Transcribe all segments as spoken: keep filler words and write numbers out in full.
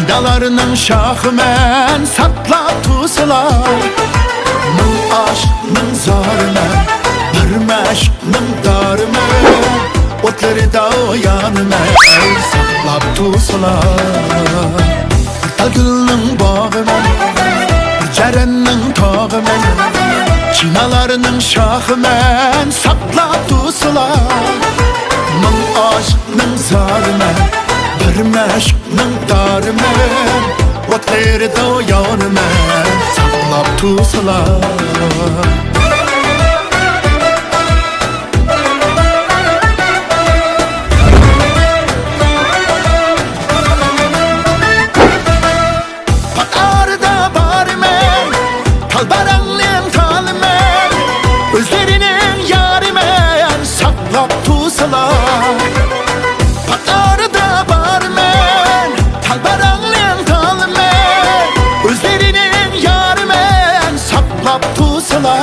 دالارنىڭ شاخىمەن، ساقلاپ تۇرسىلا. مىڭ ئاشىقنىڭ زارىمەن، بىر مەشۇقنىڭ دارىمەن. ئوتلىرىدا يانىمەن، ساقلاپ تۇرسىلا. بىر تال گۈلنىڭ باغىمەن، بىر جەرەننىڭ تاغىمەن. چىنالارنىڭ شاخىمەن، ساقلاپ تۇرسىلا. مىڭ ئاشىقنىڭ زارىمەن، بىر مەشۇق نىڭ دارىمەن، ئوتلىرىدا يانىمەن، ساقلاپ تۇرسىلا. پات ئارىدا بارىمەن، تالباراڭنىڭ تالىمەن، ئۆزلىرىنىڭ يارىمەن، ساقلاپ تۇرسىلا. پات ئارىدا بارىمەن، تالباراڭنىڭ تالىمەن، ئۆزلىرىنىڭ يارىمەن، ساقلاپ تۇرسىلا.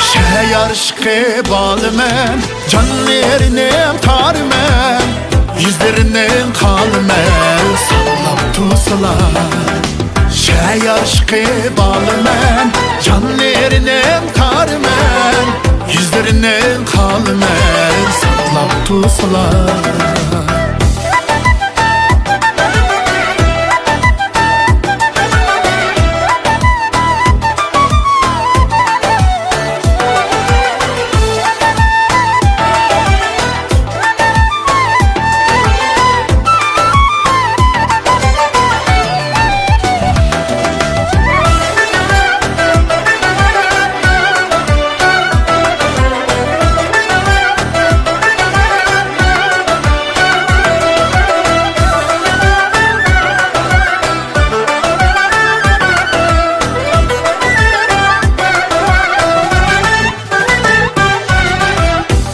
شەھەر ئىشقى بالىمەن، جانلىرىنىڭ تارىمەن، يۈزلىرىنىڭ قالىمەن، ساقلاپ تۇرسىلا. شەھەر ئىشقى بالىمەن، جانلىرىنىڭ تارىمەن، يۈزلىرىنىڭ قالىمەن، ساقلاپ تۇرسىلا.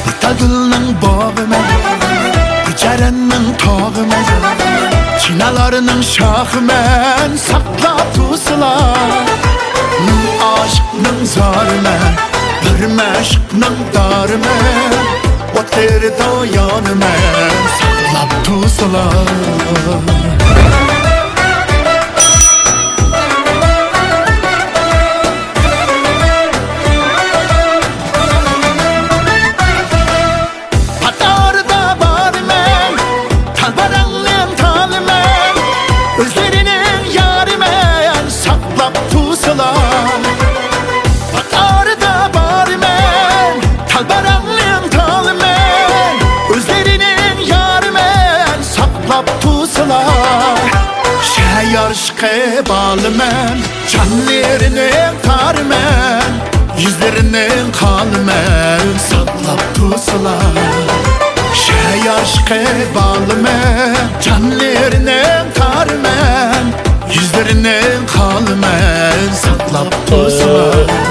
بىر تال گۈلنىڭ باغىمەن، بىر جەرەننىڭ تاغىمەن، چىنالارنىڭ شاخىمەن، ساقلاپ تۇرسىلا. مىڭ ئاشىقنىڭ زارىمەن، بىر مەشۇقنىڭ دارىمەن، ئوتلىرىدا يانىمەن، ساقلاپ تۇرسىلا. پات ئارىدا بارىمەن، تالباراڭنىڭ تالىمەن، ئۆزلىرىنىڭ يارىمەن، ساقلاپ تۇرسىلا. پات ئارىدا بارىمەن، تالباراڭنىڭ تالىمەن، ئۆزلىرىنىڭ يارىمەن، ساقلاپ تۇرسىلا. شەھەر ئىشقى بالىمەن، جانلىرىنىڭ تارىمەن، يۈزلىرىنىڭ قالىمەن، ساقلاپ تۇرسىلا. شەھەر ئىشقى بالىمەن، جانلىرىنىڭ تارىمەن، يۈزلىرىنىڭ قالىمەن، ساقلاپ تۇرسىلا.